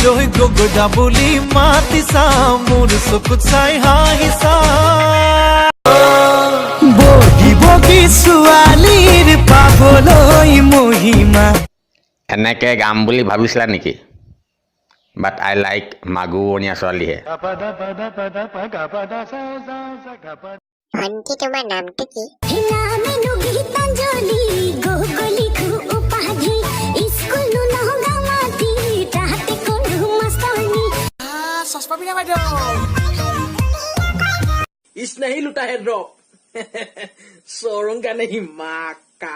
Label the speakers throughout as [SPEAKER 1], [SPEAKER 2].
[SPEAKER 1] জয় গগদা বুলি মাতিছা, মোৰ চকুত চাই হাঁহিছা। বগী বগী ছোৱালীৰ পাবলৈ মহিমা।
[SPEAKER 2] এনেকৈ গাম বুলি ভাবিছিলা নেকি? বাট I like মাগুৰণীয়া ছোৱালীহে।
[SPEAKER 3] ভণ্টি, তোমাৰ নামটো কি?
[SPEAKER 4] নামেনো গীতাঞ্জলি গগলিখু উপাধি, স্কুল নগামাতি, তাহাতে কোনো মাষ্টৰনি।
[SPEAKER 5] चश्मा पिना বাইদেউ।
[SPEAKER 6] इसने ही लूटा है ड्रॉप, सोरूंगा नहीं माँ का।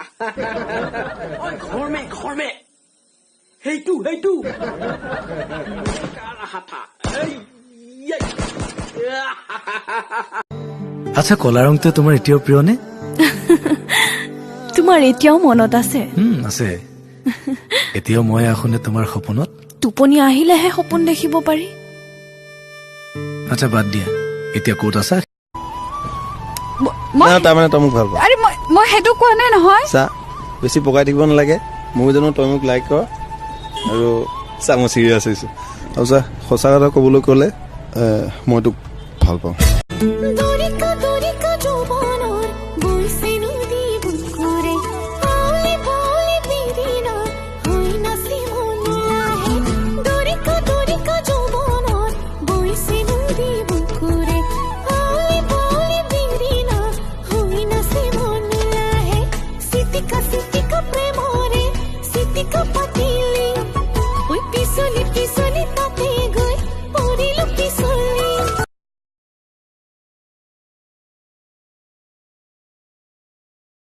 [SPEAKER 6] ओए, घर में, घर में, हेतु हेतु का रहा था এই, এই।
[SPEAKER 7] আচ্ছা, কলা ৰংটো তোমাৰ এতিয়াও প্ৰিয় নে?
[SPEAKER 8] তোমাৰ এতিয়াও মনত আছে?
[SPEAKER 7] আছে। এতিয়াও মই আহোনে তোমাৰ সপোনত?
[SPEAKER 8] টোপনি আহিলেহে সপোন দেখিব পাৰি।
[SPEAKER 7] আচ্ছা, বাদ দিয়া, এতিয়া ক'ত আছা?
[SPEAKER 9] মই
[SPEAKER 10] না, তাৰমানে তই মোক ভাল পাৱ?
[SPEAKER 9] আৰে, মই সেইটো কোৱা নাই নহয়।
[SPEAKER 10] চা, বেছি পকাই থাকিব নালাগে। ময়ো জানো তই মোক লাইক কৰ। আৰু চা, মই চিৰিয়াছ হৈছোঁ। আৰু চা, সঁচা কথা ক'বলৈ গ'লে মই তোক ভাল পাওঁ।